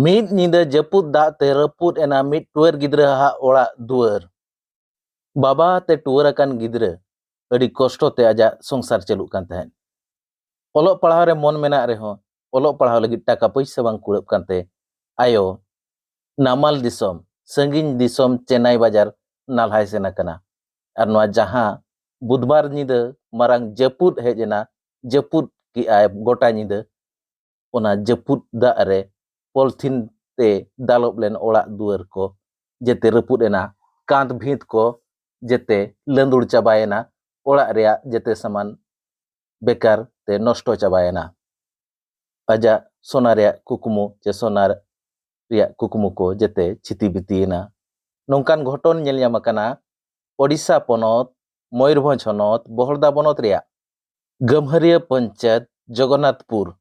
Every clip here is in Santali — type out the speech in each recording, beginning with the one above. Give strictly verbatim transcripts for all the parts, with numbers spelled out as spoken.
ᱢᱤᱫ ᱧᱤᱫᱟᱹ ᱡᱟᱹᱯᱩᱫ ᱫᱟᱜ ᱛᱮ ᱨᱟᱹᱯᱩᱫ ᱮᱱᱟ ᱢᱤᱫ ᱴᱩᱣᱟᱹᱨ ᱜᱤᱫᱽᱨᱟᱹ ᱦᱟᱜ ᱚᱲᱟᱜ ᱫᱩᱣᱟᱹᱨ᱾ ᱵᱟᱵᱟ ᱛᱮ ᱴᱩᱣᱟᱹᱨ ᱟᱠᱟᱱ ᱜᱤᱫᱽᱨᱟᱹ ᱟᱹᱰᱤ ᱠᱚᱥᱴᱚ ᱛᱮ ᱟᱡᱟᱜ ᱥᱚᱝᱥᱟᱨ ᱪᱟᱹᱞᱩᱜ ᱠᱟᱱ ᱛᱟᱦᱮᱸᱫ᱾ ᱚᱞᱚᱜ ᱯᱟᱲᱦᱟᱣ ᱨᱮ ᱢᱚᱱ ᱢᱮᱱᱟᱜ ᱨᱮᱦᱚᱸ ᱚᱞᱚᱜ ᱯᱟᱲᱦᱟᱣ ᱞᱟᱹᱜᱤᱫ ᱴᱟᱠᱟ ᱯᱩᱭᱥᱟᱹ ᱵᱟᱝ ᱠᱩᱲᱟᱹᱜ ᱠᱟᱱᱛᱮ ᱟᱭᱳ ᱱᱟᱢᱟᱞ ᱫᱤᱥᱚᱢ, ᱥᱟᱺᱜᱤᱧ ᱫᱤᱥᱚᱢ ᱪᱮᱱᱱᱟᱭ ᱵᱟᱡᱟᱨ ᱱᱟᱞᱦᱟᱭ ᱥᱮᱱ ᱟᱠᱟᱱᱟ᱾ ᱟᱨ ᱱᱚᱣᱟ ᱡᱟᱦᱟᱸ ᱵᱩᱫᱷᱵᱟᱨ ᱧᱤᱫᱟᱹ ᱢᱟᱨᱟᱝ ᱡᱟᱹᱯᱩᱫ ᱦᱮᱡ ᱮᱱᱟ, ᱡᱟᱹᱯᱩᱫ ᱠᱮᱜᱼᱟᱭ ᱜᱚᱴᱟ ᱧᱤᱫᱟᱹ, ᱚᱱᱟ ᱡᱟᱹᱯᱩᱫ ᱫᱟᱜ ᱨᱮ ᱯᱚᱞᱛᱷᱤᱱ ᱛᱮ ᱫᱟᱞᱚᱵ ᱞᱮᱱ ᱚᱲᱟᱜ ᱫᱩᱣᱟᱹᱨ ᱠᱚ ᱡᱮᱛᱮ ᱨᱟᱹᱯᱩᱫ ᱮᱱᱟ, ᱠᱟᱸᱛ ᱵᱷᱤᱛ ᱠᱚ ᱡᱮᱛᱮ ᱞᱟᱹᱸᱫᱩᱲ ᱪᱟᱵᱟᱭᱮᱱᱟ, ᱚᱲᱟᱜ ᱨᱮᱭᱟᱜ ᱡᱮᱛᱮ ᱥᱟᱢᱟᱱ ᱵᱮᱠᱟᱨ ᱛᱮ ᱱᱚᱥᱴᱚ ᱪᱟᱵᱟᱭᱮᱱᱟ᱾ ᱟᱡᱟᱜ ᱥᱚᱱᱟ ᱨᱮᱭᱟᱜ ᱠᱩᱠᱢᱩ ᱪᱮ ᱥᱚᱱᱟ ᱨᱮᱭᱟᱜ ᱠᱩᱠᱢᱩ ᱠᱚ ᱡᱮᱛᱮ ᱪᱷᱤᱛᱤ ᱵᱤᱛᱤᱭᱮᱱᱟ᱾ ᱱᱚᱝᱠᱟᱱ ᱜᱷᱚᱴᱚᱱ ᱧᱮᱞ ᱧᱟᱢ ᱟᱠᱟᱱᱟ ᱳᱰᱤᱥᱟ ᱯᱚᱱᱚᱛ, ᱢᱚᱭᱩᱨᱵᱷᱚᱸᱡᱽ ᱦᱚᱱᱚᱛ, ᱵᱚᱦᱚᱲᱫᱟ ᱵᱚᱱᱚᱛ ᱨᱮᱭᱟᱜ ᱜᱟᱹᱢᱦᱟᱹᱨᱤᱭᱟᱹ ᱯᱚᱧᱪᱟᱭᱮᱛ ᱡᱚᱜᱚᱱᱱᱟᱛᱷᱯᱩᱨ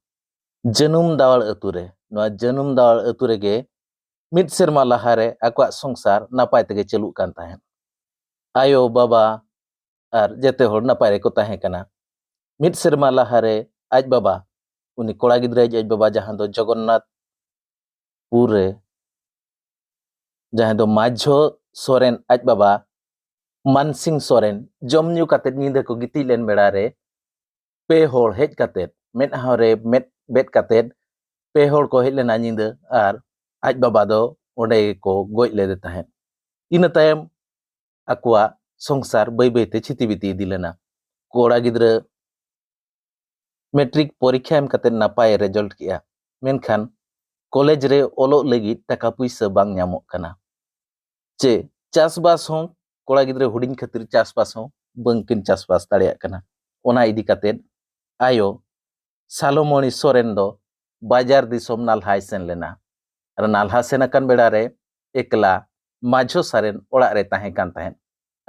ᱡᱟᱹᱱᱩᱢ ᱫᱟᱣᱟᱲ ᱟᱹᱛᱩ ᱨᱮ᱾ ᱱᱚᱣᱟ ᱡᱟᱹᱱᱩᱢ ᱫᱟᱣᱟᱲ ᱟᱹᱛᱩ ᱨᱮᱜᱮ ᱢᱤᱫ ᱥᱮᱨᱢᱟ ᱞᱟᱦᱟᱨᱮ ᱟᱠᱚᱣᱟᱜ ᱥᱚᱝᱥᱟᱨ ᱱᱟᱯᱟᱭ ᱛᱮᱜᱮ ᱪᱟᱹᱞᱩᱜ ᱠᱟᱱ ᱛᱟᱦᱮᱸᱫ᱾ ᱟᱭᱳ, ᱵᱟᱵᱟ ᱟᱨ ᱡᱮᱛᱮ ᱦᱚᱲ ᱱᱟᱯᱟᱭ ᱨᱮᱠᱚ ᱛᱟᱦᱮᱸ ᱠᱟᱱᱟ᱾ ᱢᱤᱫ ᱥᱮᱨᱢᱟ ᱞᱟᱦᱟᱨᱮ ᱟᱡ ᱵᱟᱵᱟ, ᱩᱱᱤ ᱠᱚᱲᱟ ᱜᱤᱫᱽᱨᱟᱹ ᱟᱡ ᱵᱟᱵᱟ, ᱡᱟᱦᱟᱸ ᱫᱚ ᱡᱚᱜᱚᱱᱱᱟᱛᱷᱯᱩᱨ ᱨᱮ, ᱡᱟᱦᱟᱸᱭ ᱫᱚ ᱢᱟᱡᱷᱚ ᱥᱚᱨᱮᱱ ᱟᱡ ᱵᱟᱵᱟ, ᱢᱟᱱᱥᱤᱝ ᱥᱚᱨᱮᱱ, ᱡᱚᱢ ᱧᱩ ᱠᱟᱛᱮᱫ ᱧᱤᱫᱟᱹ ᱠᱚ ᱜᱤᱛᱤᱡ ᱞᱮᱱ ᱵᱮᱲᱟ ᱨᱮ ᱯᱮ ᱦᱚᱲ ᱦᱮᱡ ᱠᱟᱛᱮᱫ, ᱢᱮᱫᱦᱟ ᱨᱮ ᱢᱮᱫ ᱵᱮᱫ ᱠᱟᱛᱮᱫ ᱯᱮ ᱦᱚᱲ ᱠᱚ ᱦᱮᱡ ᱞᱮᱱᱟ ᱧᱤᱫᱟᱹ ᱟᱨ ᱟᱡ ᱵᱟᱵᱟ ᱫᱚ ᱚᱸᱰᱮ ᱜᱮᱠᱚ ᱜᱚᱡ ᱞᱮᱫᱮ ᱛᱟᱦᱮᱸᱫ᱾ ᱤᱱᱟᱹ ᱛᱟᱭᱚᱢ ᱟᱠᱚᱣᱟᱜ ᱥᱚᱝᱥᱟᱨ ᱵᱟᱹᱭ ᱵᱟᱹᱭᱛᱮ ᱪᱷᱤᱛᱤ ᱵᱤᱛᱤ ᱤᱫᱤ ᱞᱮᱱᱟ᱾ ᱠᱚᱲᱟ ᱜᱤᱫᱽᱨᱟᱹ ᱢᱮᱴᱨᱤᱠ ᱯᱚᱨᱤᱠᱠᱷᱟ ᱮᱢ ᱠᱟᱛᱮ ᱱᱟᱯᱟᱭ ᱨᱮᱡᱟᱞᱴ ᱠᱮᱜᱼᱟ, ᱢᱮᱱᱠᱷᱟᱱ ᱠᱚᱞᱮᱡᱽ ᱨᱮ ᱚᱞᱚᱜ ᱞᱟᱹᱜᱤᱫ ᱴᱟᱠᱟ ᱯᱩᱭᱥᱟᱹ ᱵᱟᱝ ᱧᱟᱢᱚᱜ ᱠᱟᱱᱟ᱾ ᱪᱮ ᱪᱟᱥᱵᱟᱥ ᱦᱚᱸ ᱠᱚᱲᱟ ᱜᱤᱫᱽᱨᱟᱹ ᱦᱩᱰᱤᱧ ᱠᱷᱟᱹᱛᱤᱨ ᱪᱟᱥᱵᱟᱥ ᱦᱚᱸ ᱵᱟᱝᱠᱤᱱ ᱪᱟᱥᱵᱟᱥ ᱫᱟᱲᱮᱭᱟᱜ ᱠᱟᱱᱟ᱾ ᱚᱱᱟ ᱤᱫᱤ ᱠᱟᱛᱮ ᱟᱭᱳ ᱥᱟᱞᱚᱢᱚᱬᱤ ᱥᱚᱨᱮᱱ ᱫᱚ ᱵᱟᱡᱟᱨ ᱫᱤᱥᱚᱢ ᱱᱟᱞᱦᱟᱭ ᱥᱮᱱ ᱞᱮᱱᱟ᱾ ᱟᱨ ᱱᱟᱞᱦᱟ ᱥᱮᱱ ᱟᱠᱟᱱ ᱵᱮᱲᱟ ᱨᱮ ᱮᱠᱞᱟ ᱢᱟᱡᱷᱚ ᱥᱚᱨᱮᱱ ᱚᱲᱟᱜ ᱨᱮ ᱛᱟᱦᱮᱸ ᱠᱟᱱ ᱛᱟᱦᱮᱸᱫ᱾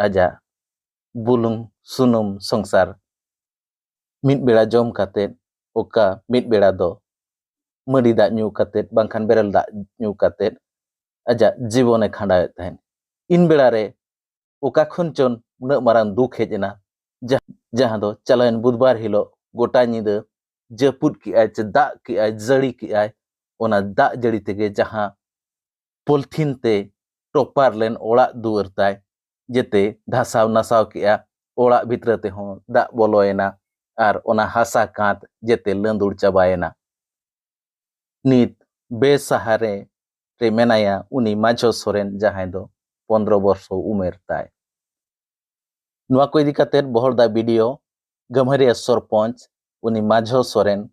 ᱟᱡᱟᱜ ᱵᱩᱞᱩᱝ ᱥᱩᱱᱩᱢ ᱥᱚᱝᱥᱟᱨ ᱢᱤᱫ ᱵᱮᱲᱟ ᱡᱚᱢ ᱠᱟᱛᱮᱫ, ᱚᱠᱟ ᱢᱤᱫ ᱵᱮᱲᱟ ᱫᱚ ᱢᱟᱹᱰᱤ ᱫᱟᱜ ᱧᱩ ᱠᱟᱛᱮᱫ ᱵᱟᱝᱠᱷᱟᱱ ᱵᱮᱨᱮᱞ ᱫᱟᱜ ᱧᱩ ᱠᱟᱛᱮᱫ ᱟᱡᱟᱜ ᱡᱤᱵᱚᱱᱮ ᱠᱷᱟᱸᱰᱟᱣᱮᱫ ᱛᱟᱦᱮᱸᱫ᱾ ᱤᱱ ᱵᱮᱲᱟ ᱨᱮ ᱚᱠᱟ ᱠᱷᱚᱱ ᱪᱚᱱ ᱩᱱᱟᱹᱜ ᱢᱟᱨᱟᱝ ᱫᱩᱠ ᱦᱮᱡ ᱮᱱᱟ, ᱡᱟᱦᱟᱸ, ᱡᱟᱦᱟᱸ ᱫᱚ ᱪᱟᱞᱟᱣᱮᱱ ᱵᱩᱫᱷᱵᱟᱨ ᱦᱤᱞᱳᱜ ᱜᱚᱴᱟ ᱧᱤᱫᱟᱹ ᱡᱟᱹᱯᱩᱫ ᱠᱮᱜᱼᱟᱭ ᱪᱮ ᱫᱟᱜ ᱠᱮᱜᱼᱟᱭ, ᱡᱟᱹᱲᱤ ᱠᱮᱜᱼᱟᱭ, ᱚᱱᱟ ᱫᱟᱜ ᱡᱟᱹᱲᱤ ᱛᱮᱜᱮ ᱡᱟᱦᱟᱸ ᱯᱚᱞᱛᱷᱤᱱ ᱛᱮ ᱴᱚᱯᱟᱨ ᱞᱮᱱ ᱚᱲᱟᱜ ᱫᱩᱣᱟᱹᱨ ᱛᱟᱭ ᱡᱮᱛᱮ ᱫᱷᱟᱥᱟᱣ ᱱᱟᱥᱟᱣ ᱠᱮᱜᱼᱟ᱾ ᱚᱲᱟᱜ ᱵᱷᱤᱛᱨᱟᱹ ᱛᱮᱦᱚᱸ ᱫᱟᱜ ᱵᱚᱞᱚᱭᱮᱱᱟ ᱟᱨ ᱚᱱᱟ ᱦᱟᱥᱟ ᱠᱟᱸᱛ ᱡᱮᱛᱮ ᱞᱟᱹᱸᱫᱩᱲ ᱪᱟᱵᱟᱭᱮᱱᱟ᱾ ᱱᱤᱛ ᱵᱮᱥᱟᱦᱟᱨᱮ ᱨᱮ ᱢᱮᱱᱟᱭᱟ ᱩᱱᱤ ᱢᱟᱡᱷᱚ ᱥᱚᱨᱮᱱ, ᱡᱟᱦᱟᱸᱭ ᱫᱚ ᱯᱚᱱᱫᱽᱨᱚ ᱵᱚᱨᱥᱚ ᱩᱢᱮᱨ ᱛᱟᱭ᱾ ᱱᱚᱣᱟ ᱠᱚ ᱤᱫᱤ ᱠᱟᱛᱮ ᱵᱚᱦᱚᱲᱫᱟ ᱵᱤᱰᱤᱳ, ᱜᱟᱹᱢᱦᱟᱹᱨᱤᱭᱟᱹ ᱥᱚᱨᱯᱚᱧᱪ, ᱩᱱᱤ ᱢᱟᱡᱷᱚ ᱥᱚᱨᱮᱱ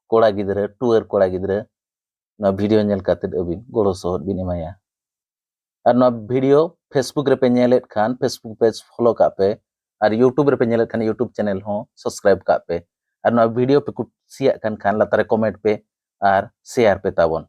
ᱠᱚᱲᱟ ᱜᱤᱫᱽᱨᱟᱹ, ᱴᱩᱣᱟᱹᱨ ᱠᱚᱲᱟ ᱜᱤᱫᱽᱨᱟᱹ, ᱱᱚᱣᱟ ᱵᱷᱤᱰᱤᱭᱳ ᱧᱮᱞ ᱠᱟᱛᱮ ᱟᱹᱵᱤᱱ ᱜᱚᱲᱚ ᱥᱚᱦᱚᱫ ᱵᱤᱱ ᱮᱢᱟᱭᱟ᱾ ᱟᱨ ᱱᱚᱣᱟ ᱵᱷᱤᱰᱤᱭᱳ Facebook ᱨᱮᱯᱮ ᱧᱮᱞᱮᱫ ᱠᱷᱟᱱ Facebook ᱯᱮᱡᱽ ᱯᱷᱚᱞᱳ ᱠᱟᱜ ᱯᱮ, ᱟᱨ YouTube ᱨᱮᱯᱮ ᱧᱮᱞᱮᱫ ᱠᱷᱟᱱ YouTube ᱪᱮᱱᱮᱞ ᱦᱚᱸ ᱥᱟᱵᱥᱠᱨᱟᱭᱤᱵ ᱠᱟᱜ ᱯᱮ᱾ ᱟᱨ ᱱᱚᱣᱟ ᱵᱷᱤᱰᱤᱭᱳ ᱯᱮ ᱠᱩᱥᱤᱭᱟᱜ ᱠᱟᱱ ᱠᱷᱟᱱ ᱞᱟᱛᱟᱨ ᱨᱮ ᱠᱚᱢᱮᱱᱴ ᱯᱮ ᱟᱨ ᱥᱮᱭᱟᱨ ᱯᱮ ᱛᱟᱵᱚᱱ᱾